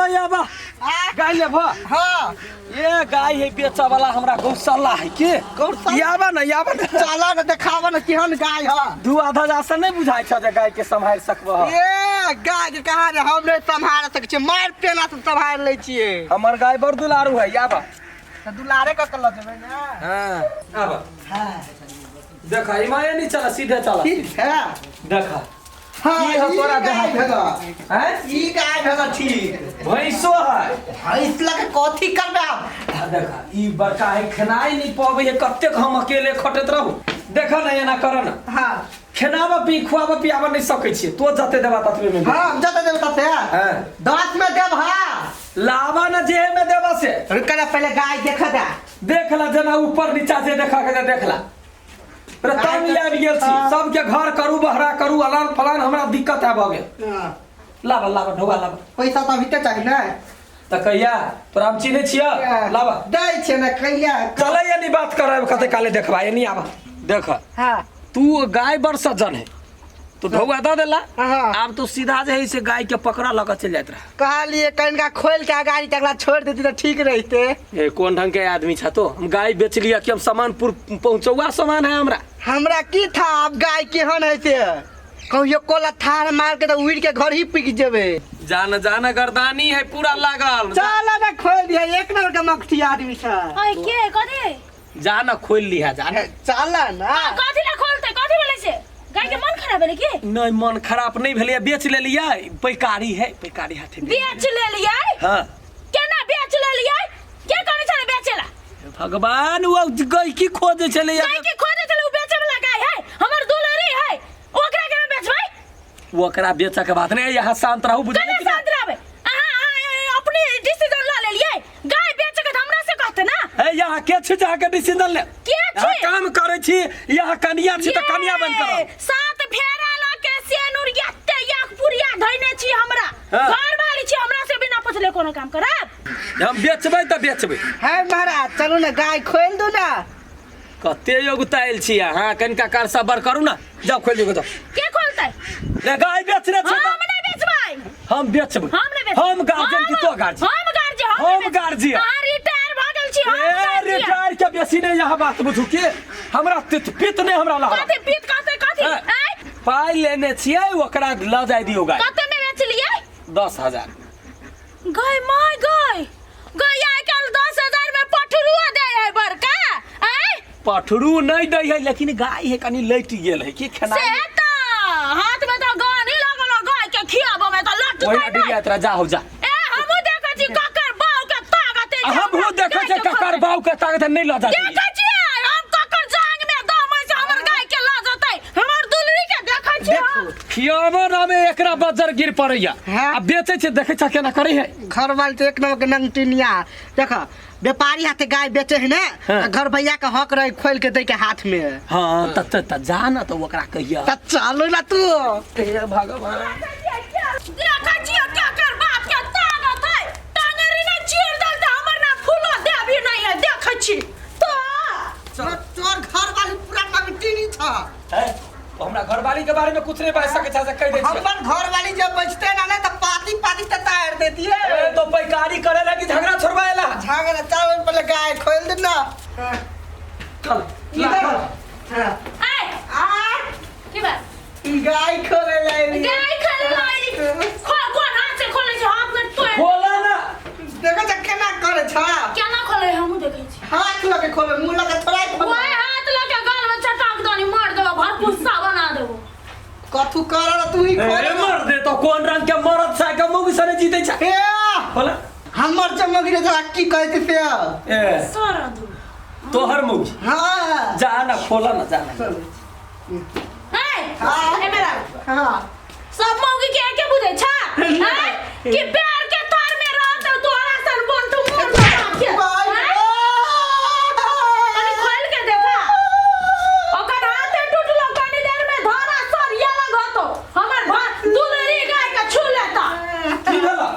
याबा गाय लेबह? हाँ। ये गाय है बेचा वाला, हमरा गौशाला है के। गौशाला? याबा ना, याबा ना। चला ना, देखावा ना केहन गाय है। दू आधा हजार से नहीं बुझाइ छ जे गाय के सम्हारि सकबह। ए गाय के कहाँ रे, हम नहीं सम्हार सकै छियै, मारि पेला से सम्हारि लै छियै। हमर गाय बड़ दुलारू है, याबा। तऽ दुलारे कऽ के लऽ जेबै ने। हाँ, आबा। हाँ। देखा, इमा नहीं चला, सीधे चला। ठीक है। देखा। हाँ, की है ई तोरा गाय देहात? भेल। हैं? ई गाय भेल ठीक। भैंसो है। भैंस लऽ के कथी करबै आब? आ देखा, ई बड़का है, खेनाइ नहीं पबै है, कतेक हम अकेले खटैत रहू। देखा ना, एना कर ना। हाँ। खेनाबऽ पी, खुआबऽ पियाबऽ नहीं सकै छियै, तो जते देबा ततबे में। हाँ, जते देब तते। हाँ। 10 में देब। हाँ। लावा ना जे में देबा से। रुक ना, पहले गाय देख दे। देख ला, जेना ऊपर नीचा जे देखा के देख ला। रे तंग आबि गेल छी। हाँ। सबके घर करू, बहरा करू, अलान फलान, हमरा दिक्कत आबि भऽ गेल। हाँ। लाबा, लाबा, ढोआ लाबा। पैसा तऽ अभी चाही ने। तऽ कहिया तोरा हम चिन्है छियै? लाबा। दै छियै ने, कहिया? चलै, एनी बात करब, कते काले देखबा, एनी आबा, देख। हाँ। तू गाय बड़ सज्जन है, तू ढौआ दऽ देला। हाँ। आब तू सीधा जे है से गाय के पकड़ा लऽ कऽ चलि जाइत रह। कहलिए कनिका खोल के गाड़ी तकला छोड़ देती तऽ ठीक रहिते। ए, कोन ढंग के आदमी छ तो? हम गाय बेच लिया कि हम सामान पुर पहुंचौआ सामान है हमरा। हमरा की था आब गाय केहन है से, कहियो कोला थार मार के तऽ उड़ के घर ही पिक जेबे। जान जान, गर्दानी है पूरा लागल। चल ना, खोल दिया, एक नंबर के मक्खी आदमी छ। अय के कथी? जा ना, खोल लिहा, जा ना। चल ना। कथी ला खोलते? कथी बोले से गाय के मन खराब भेलै की? नहीं, मन खराब नहीं भेलै, बेच लेलियै, पैकारी है, पैकारी हाथे बेच। बेच लेलियै? हाँ। केना बेच लेलियै? के कहने छलै बेचेला? भगवान, वो गाय की खोजे छलै। गाय के खोजे छलै? उ बेचे वाला गाय है, हमर दुलरी है, ओकरा केना बेचबै? ओकरा बेचऽ के बात नहीं, यहाँ शांत रहू, बुझलियै केना कि ना? शांत रहबै? अहाँ अहाँ अपने डिसीजन लऽ लेलियै गाय बेचे के, तऽ हमरा से कहते ना। ए, यहाँ के छी जे अहाँके डिसीजन ले? के यहाँ छी? काम करै छी, यहाँ कनिया छी तऽ कनिया बनि कऽ रहू। सात फेरा लऽ के सेनुर एते एक पुरिया धैने छी हमरा। हाँ। घर वाली छी, हमरा से बिना पुछले कोनो काम करब? हम बेचबै तऽ बेचबै। है महाराज, चलू ने, गाय खोल दू ना। कते योगतायल छी अहाँ, कनिका कार सबर करू ना, जाउ खोलि दियौ, जाउ। के खोलतै? रे गाय बेचने छी। हम नहि बेचबै। हम बेचबै। हम नहि बेचबै। हम गार्जियन की तो गार्जियन? हम गार्जियन। हम नहि बेचबै। गार्जियन। अहाँ रिटायर भऽ गेल छी, हम ए गार्जियन। रिटायर के बेसी नहीं, यहाँ बात बुझू के हमरा तित पित नहीं हमरा लहरा। कथी पीत कहतै कथी? हाँ। आँय? पाइ लेने छियै, ओकरा लऽ जाय दियौ गाय। कते में बेचलियै? 10,000। गय my गय गय, आइ काल्हि 10,000 में पठरुआ दै है बड़का, आँय? पठरू नहीं दै है, लेकिन गाय है कनी लटि गेल है की खेनाइ। से तऽ हाथ में तऽ गहनी लगल हो, गाय के खियाबऽ में तऽ लटतै ओहिना नहि। डिरिया तोरा, जा हो जा। ए, हमहूँ देखै छी ककर बाउ के ताकत है। हमहूँ देखै छियै ककर बाउ के ताकत है, नहि लऽ जा। देखै छियै हम ककर जांग में दम है से हमर गाय के लऽ जेतै, हमर दुलरी के। देखै छियै हम। खियाबो नामे एकरा बजर गिर पड़ैया। हाँ। आ बेचै छै, देखै छ केना करै है। घर वाले तो एक नंबर के नंगटिनिया। देख, व्यापारी हाथे गाय बेचे है ने। हाँ। त घर भैया के हक रहे खोल के दे के हाथ में। हाँ, त त त जा ना, त ओकरा कहिया। त चलू ना तू। हे भगवान। देखै छियै ककर बाप के ताकत है, टांगरी नै चीर देलतै, हमर नाम फूलो देवी नहीं है। देखै छी तो। तोर घर वाली पूरा नंगटिनी छ। है, तो हमरा घरवाली के बारे में कुछ नहीं बाज सके छ से कह दे छियै। अपन घर वाली जब बचते ना ने त पाती पाती त तार देती है। ए, तो पैकारी करे लगी झगड़ा छोड़वाएला। झगड़ा चावल पहले गाय खोल दे ना। चल। इधर। हाँ। आय। आ। की बात? गाय खोले लाइली। गाय खोले लाइली? खो, कोन हाथ से खोले छै? हाथ में तोड़। खोला ना। देखो त केना करे छ। केना खोले, हमहूँ देखै छी। हाथ लगे खोले, मुंह लगे थोड़ा खोले। ओए हाथ लगे गाल में चटाक दानी मार देबो, भरपूर सा बना देबो। कथू कर तू ही खोले। ए, मर दे तो कोन रंग के मरद सा के मुग सने जीते छ? ए। खोला। हमर चमक रे जरा की कहते से। ए। सारा दू। तोहर मुग? हाँ। जा ना, खोला ना, जा ना। चल। ए। हाँ। ए मेरा। हाँ। सब मौगी के एके बुझै छ? हैं? कि प्यार के तार में रहत तोहरा सन बंटू मोर बाप के। हैं? कनी खोल के देखा, ओकर हाथे टूटलो, कनी देर में धरा सरिया लगतो, हमर भात दुलरी गाय के छू लेता। की भेला?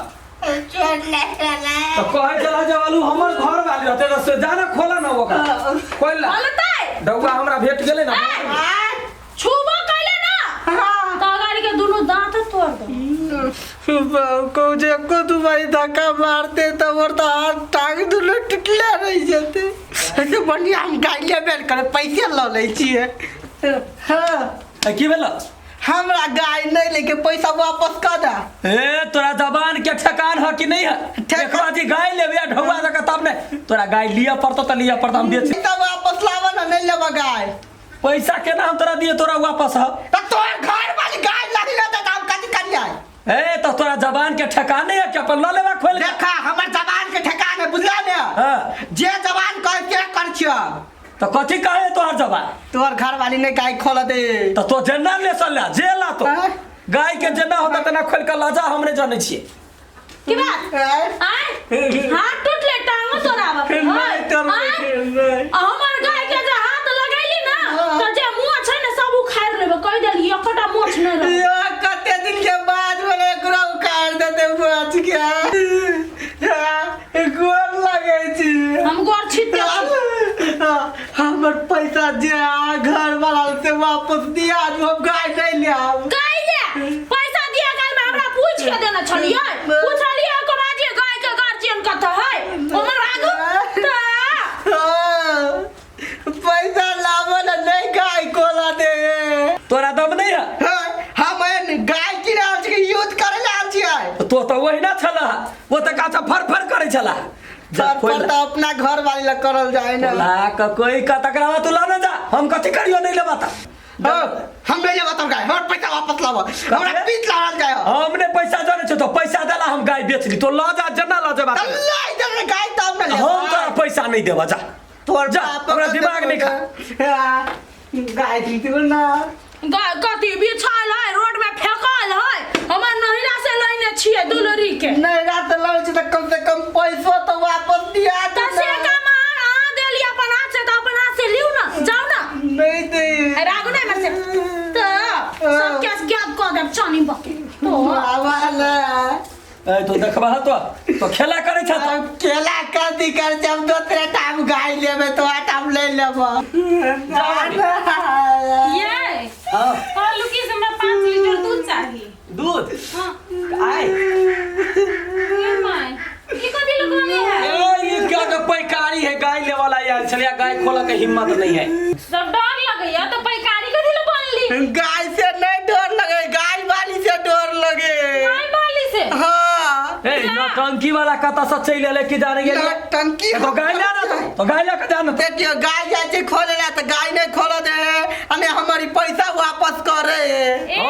तो कहे चला जावालू, हमर घर वाली रहते तो से जा ना, खोला ना ओकरा, खोल ला। बोलतै। डौआ हमरा भेट गेलै ना। ए, छुबो कैले ना हाँ। तो अगाड़ी के दुनू दांत तोड़। कहू जे एको दू बारी धक्का मारते तऽ हमर तऽ हाथ टांग दुनू टूटले रहि जेतै। एहिसँ बढ़िआँ हम गाइले बेल करे पैसे लऽ लै छियै। हँ। ए, की भेल? हमरा गाय नहीं लेके पैसा वापस कर दा। ए, तोरा जबान के ठेकान है कि नहीं है? देखवा जी गाय लेबे आ ढौआ दके तब ने तोरा गाय लिअ पड़तो त लिअ पड़तो, हम बेच। पैसा वापस लावा ना, नहीं लेबा गाय। पैसा केना हम तोरा दिए तोरा वापस है? त तोर घर वाली गाय लागी लेते त हम कथी करियै? ए, तो तोरा जबान के ठेकान नहीं है कि अपन ल लेबा खोल के? देखा, हमर जबान के ठेकान है, बुझला ने? हाँ। जे जबान कहे से कर छियो। तो कथी कहे तोहर जबान? तोहर घर वाली ने गाय खोल दे। तो तो जेना ले चल जे ला तो। हाँ? गाय के जेना होता तेना खोल के ला जा, हमने जाने छिए। की बात? आँय? आँय? हाथ टूटले टांगो तोराबऽ के नहीं है? तोड़बै आँय? के, नहीं। आ हमर गाय के जे हाथ लगैली ना हाँ। तऽ जे मोछ है ने सब उखाड़ि लेबै, कहि देली एकटा मोछ नहि रहत। यो कते दिन के बाद बोले एकरा उखाड़ देते बच गया। गोर लगे छी। हम गोर छिते। हमर पैसा जे आ घर वाला से वापस दिया, हम गाय नहीं ले आब। गाय ले पैसा दिया काल में हमरा पूछ के देने छलियै, पूछलियै ओकर बाद जे गाय के गार्जियन कत है हमर आगू तऽ हाँ, पैसा लाबो ना, नहीं गाय कोला दे। तोरा दम नहीं है? हाँ, हम एहन गाय किने आयल छी कि युद्ध करे ले आयल छियै? तो तो वही ना छला, वो तो काचा फर फर करे छला। जा, पर खोल पर तऽ अपना घर वाली लग करल जाय ना। ला क कोई का तकरा बाद तू लाने जा, हम कथी करियो नहीं लेबा ता। हाँ, हम नहीं लेबा तब गाय, हमर पैसा वापस लाबो, हमरा पीट लावल जाय। हमने पैसा जाने छो तो पैसा देला हम गाय बेच ली, तो ला जा जना ला जेबा। तऽ लै दे रे गाय तब ने लेबा। हम तोरा पैसा नहीं देबा, जा तोर जा, बाप हमरा के दिमाग नहीं खा। हाँ, गाय जीतू ना। गाय कथी बिछायल है रोड में फेंकल है, हमर नहिरा से लैने छियै दुलरी के। नहीं रात लड़ छी तऽ कम से कम पैसो तऽ वापस दिया दे। तऽ से काम अहाँ देली अपन हाथ से तऽ अपन हाथ से लिउ ना, जाउ ना। नहीं दे। ए, रागू नहीं मर से तऽ सब के ज्ञात कऽ देब चानी बके तो। बाबा ना। ए, तो देखबा तो तो खेला करे छ तो। अब केला कथी कर, जब दोसरे टाइम गाय लेबे तो आ टाइम ले लेबो। ये हाँ। कहलू कि से हमरा 5 लीटर दूध चाही। दूध? हाँ। आय। ये my, ई कथी लुकवानी है? ए, ये क्या के पैकारी है, गाय ले वाला आयल छलिया, गाय खोला के हिम्मत नहीं है। सब डर लगैया तो पैकारी कथी ले बनली? गाय से नहीं डर लगे, गाय वाली से डर लगे। गाय वाली से? हाँ। ए, नौटंकी वाला कता से चलि एलै कि जाने गेलियै? नौटंकी तो गाय ले ना, तो गाय ले के जा ना। देखियो गाय जाइ छै खोले ला तऽ गाय नहीं खोल दे, हमें हमारी पैसा वापस करे। ए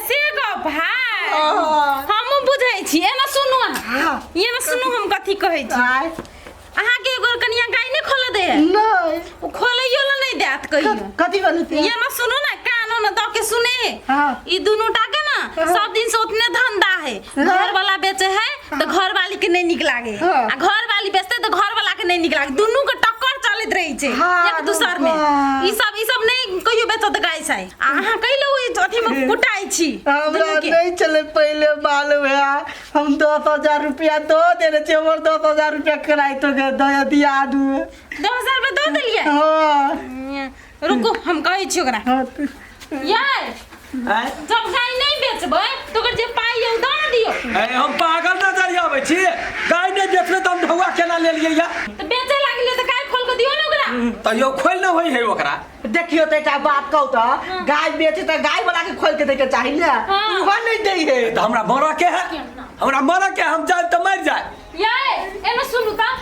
से गप भाई, हाँ। हमहूँ बुझै छी। एना सुनू अहाँ। हाँ। एना सुनू हम कथी कहै छी। आय। अहाँके एगो कनिया गाय नहि खोलऽ दे है? नहीं। ओ खोलैयो ला नहि देत कहियो। कथी बोलै छी? एना सुनू ना, कानो ना दऽ के सुने। हाँ। ई दुनू टा के ना हाँ। सब दिन से उतने धंधा है। हाँ। घर वाला बेचे है तो घर वाली के नहीं निक लागे, हाँ। आ घर वाली बेचते तो घर वाला के नहीं निक लागे, दुनू के टक्कर चलैत रहै छै हाँ, एक दूसर में। हाँ। ई सब नहीं कहियो बेचत गाय साय। आ अहाँ कहिलो ई अथी में कुटाइ छी हमरा दुनू के? नहीं चले पहले मालूम है, हम 10,000 रुपया दो देने छे, हमर 10,000 रुपया कराई तो के दे दिया दू। 10,000 रुपया दऽ देलियै? हाँ। रुकू हम कहै छी ओकरा। हाँ। यार आँय? जब गाय नहीं बेचबै तो ओकर जे पाइ यौ दऽ ने दियौ। ए, हम पागल नजर आबै छी, गाय नहि बेचबै तऽ हम ढौआ केना लेलियै या? तऽ बेचै लागलियै तऽ गाय खोल कऽ दियौ ने ओकरा। तऽ यौ खोलि नहि होइ है ओकरा। देखियो तऽ एकटा बात कहू तऽ गाय बेचे तऽ गाय वाला के खोल के दै के चाही ने, हाँ। उहो नहीं दै है। तऽ हमरा मरऽ के है, हमरा मरऽ के है, हम जायब तऽ मरि जायब। यै एने सुनू तऽ।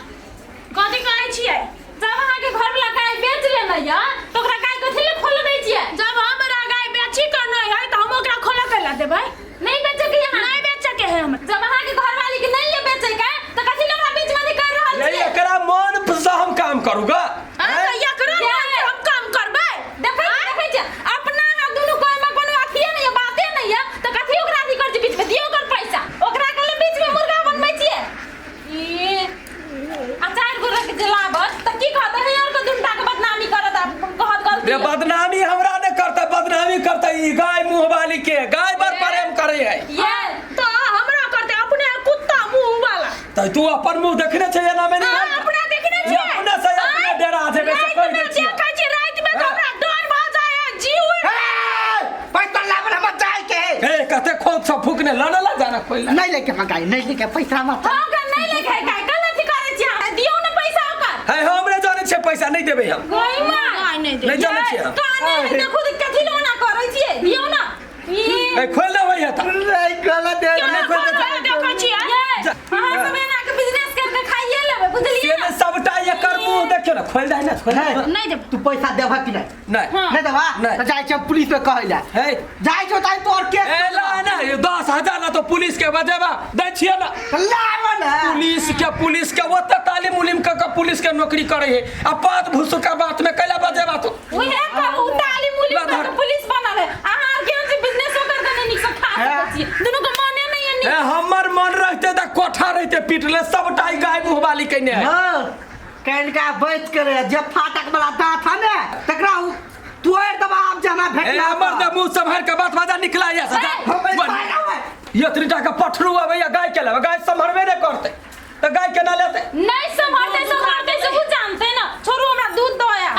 कथी कहै छियै? जब अहाँके घर वाला गाय बेच लेने या तऽ ओकरा गाय कथी ले खोल दै छियै? जब हमरा गाय बेची के नहीं है तऽ हम ओकरा खोलऽ के ला देबै। नहीं बेचे के यहाँ? नहीं बेचे के है हमरा। जब अहाँके घर वाली के नहीं ले बेचे के तऽ कथी ले ओकरा बीच में कर रहल नहीं, छियै? एकरा मन से हम काम करूँगा। अरे तऽ एकरा मन से हम काम करबै। देखै छियै, देखै छियै, अपना अहाँ दुनू कोइ में कोनो अथिये नहीं है, बाते नहीं है, तऽ कथी ओकरा अथी करै छियै बीच में? दियौ ओकर पैसा। ओकरा कहले बीच में मुर्गा बनबै छियै। ई, आ चारि गोरा के जे लाबत तऽ की कहत? हे यार के दुनू टा के बदनामी करत आ कहत गलती रे है। बदनामी हमरा नहीं करता, बदनामी करता ई गाय मुंह वाली के, गाय पर प्रेम करे है। ये तऽ हमरा करते अपने कुत्ता मुंह वाला। तऽ तू अपन मुंह देखने छै एना में नहीं? हाँ, अपना देखने ये छियै। अपने से अपने आँय? डेरा जेबै से राति कहि में दै छियै। देखै छियै, राति में तऽ हाँ। हमरा डर भऽ जाइ है, जीव हे, पैसा लाबल हमर जाय के। हे, कते खोद सब फूकने ल न ल जाना खोल नहीं लेके हम गाय नहीं लेके पैसा मत हां ओकर नहीं लेके है गाय कल अथी करै छी अहाँ दियौ ने पैसा ओकर है हमरे जाने छै पैसा नहीं देबै हम गई मां गाय नहीं दे नहीं जाने छियै हम। काने में देखो तो कथी लोना करै छियै दियौ ना ई ए खोल देबै है त नहीं गलत है नहीं खोल दे देखै छियै ये अहाँ सब एना के बिजनेस करके खाइए लेबै बुझलियै से ने सबटा एकर मुंह देखियो ने खोल दे ने खोल दे नहीं देब तू पैसा देबह कि नहीं नहीं हाँ। नहीं देबा नहीं। तो जाइ छी हम पुलिस पे कहै ला है जाइ छौ ताई तोर के ए ला ना ये 10,000 ना तो पुलिस के बजेबा दै छियै ना लाब ना पुलिस के ओते तालीम उलीम क के पुलिस के नौकरी करे है आ पात भूसु का बात में कैला बजेबा तू उहे कहू ताली मुली ला धर। कर पुलिस बनल है अहाँ आर के से बिजनेसो करके नहीं नीक से खा हाँ। सकै छी दुनू के मने नहीं है ए नीक हमर मन रहते त कोठा रहते पीटले सबटा ई गाय मुंहवाली कइने है हाँ कनिका बच करे जे फाटक वाला दांत है ने तकरा उ तोड़ देबा आब जे हमरा ए भेटला हमर त मुंह सम्हार के बात बाजा निकला या हम ये त्रिटा के पठरू अबैया गाय के लेबै गाय सम्हरबे नहि करतै।